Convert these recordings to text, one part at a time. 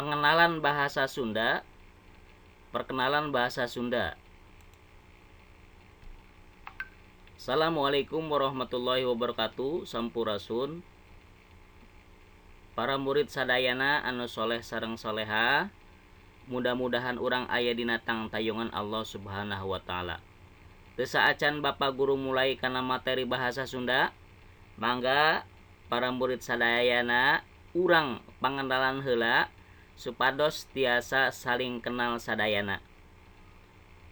Pengenalan bahasa Sunda. Perkenalan bahasa Sunda. Assalamualaikum warahmatullahi wabarakatuh. Sampurasun. Para murid sadayana anu soleh sareng soleha, mudah-mudahan urang aya dina tangtayungan Allah Subhanahu wa taala. Teu saacan Bapak guru mulai kana materi bahasa Sunda, mangga para murid sadayana urang pangenalan heula supados tiasa saling kenal sadayana.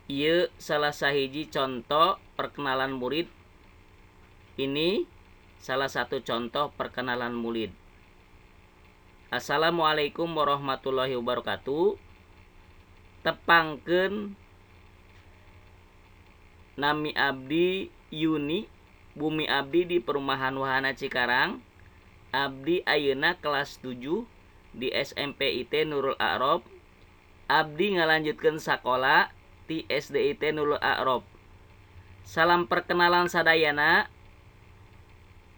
Ieu salah sahiji contoh perkenalan murid. Ini salah satu contoh perkenalan murid. Assalamualaikum warahmatullahi wabarakatuh. Tepangkeun, nami abdi Yuni, bumi abdi di Perumahan Wahana Cikarang. Abdi ayeuna kelas 7 di SMP IT Nurul A'rof. Abdi ngalanjutkeun sakola ti SDIT Nurul A'rof. Salam perkenalan sadayana.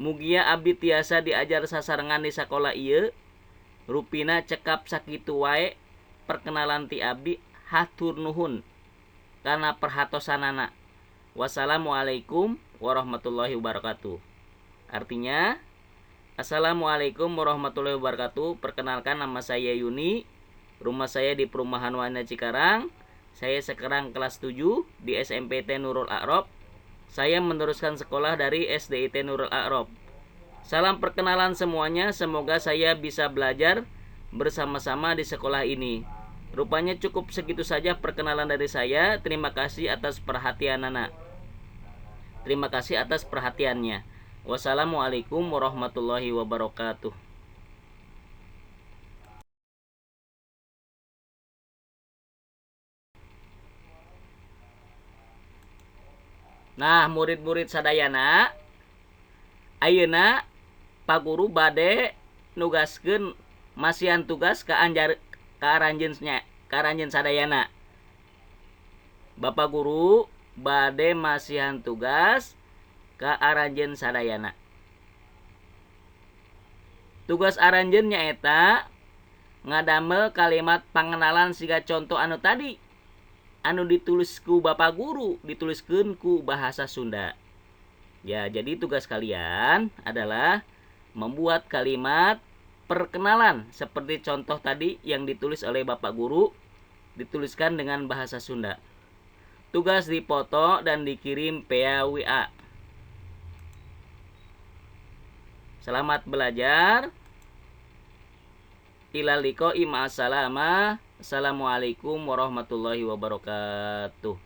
Mugia abdi tiasa diajar sasarengan di sakola ieu. Rupina cekap sakitu wae perkenalan ti abdi, hatur nuhun kana perhatosanana. Wassalamualaikum warahmatullahi wabarakatuh. Artinya, Assalamualaikum warahmatullahi wabarakatuh. Perkenalkan, nama saya Yuni. Rumah saya di Perumahan Wahana Cikarang. Saya sekarang kelas 7 di SMPT Nurul A'rof. Saya meneruskan sekolah dari SDIT Nurul A'rof. Salam perkenalan semuanya, semoga saya bisa belajar bersama-sama di sekolah ini. Rupanya cukup segitu saja perkenalan dari saya. Terima kasih atas perhatian anak. Terima kasih atas perhatiannya. Wassalamualaikum warahmatullahi wabarakatuh. Nah, murid-murid sadayana, ayeuna Pak Guru bade nugaskeun masihan tugas ka anjar ka aranjeun nya, ka aranjeun sadayana. Bapak Guru bade masihan tugas ka aranjeun sadayana. Tugas aranjeun nyaeta ngadamel kalimat pangenalan siga contoh anu tadi anu ditulis ku Bapak Guru, dituliskeun ku bahasa Sunda. Ya, jadi tugas kalian adalah membuat kalimat perkenalan seperti contoh tadi yang ditulis oleh Bapak Guru, dituliskan dengan bahasa Sunda. Tugas dipoto dan dikirim via WA. Selamat belajar. Ilal liqo'i ma'assalamah. Assalamualaikum warahmatullahi wabarakatuh.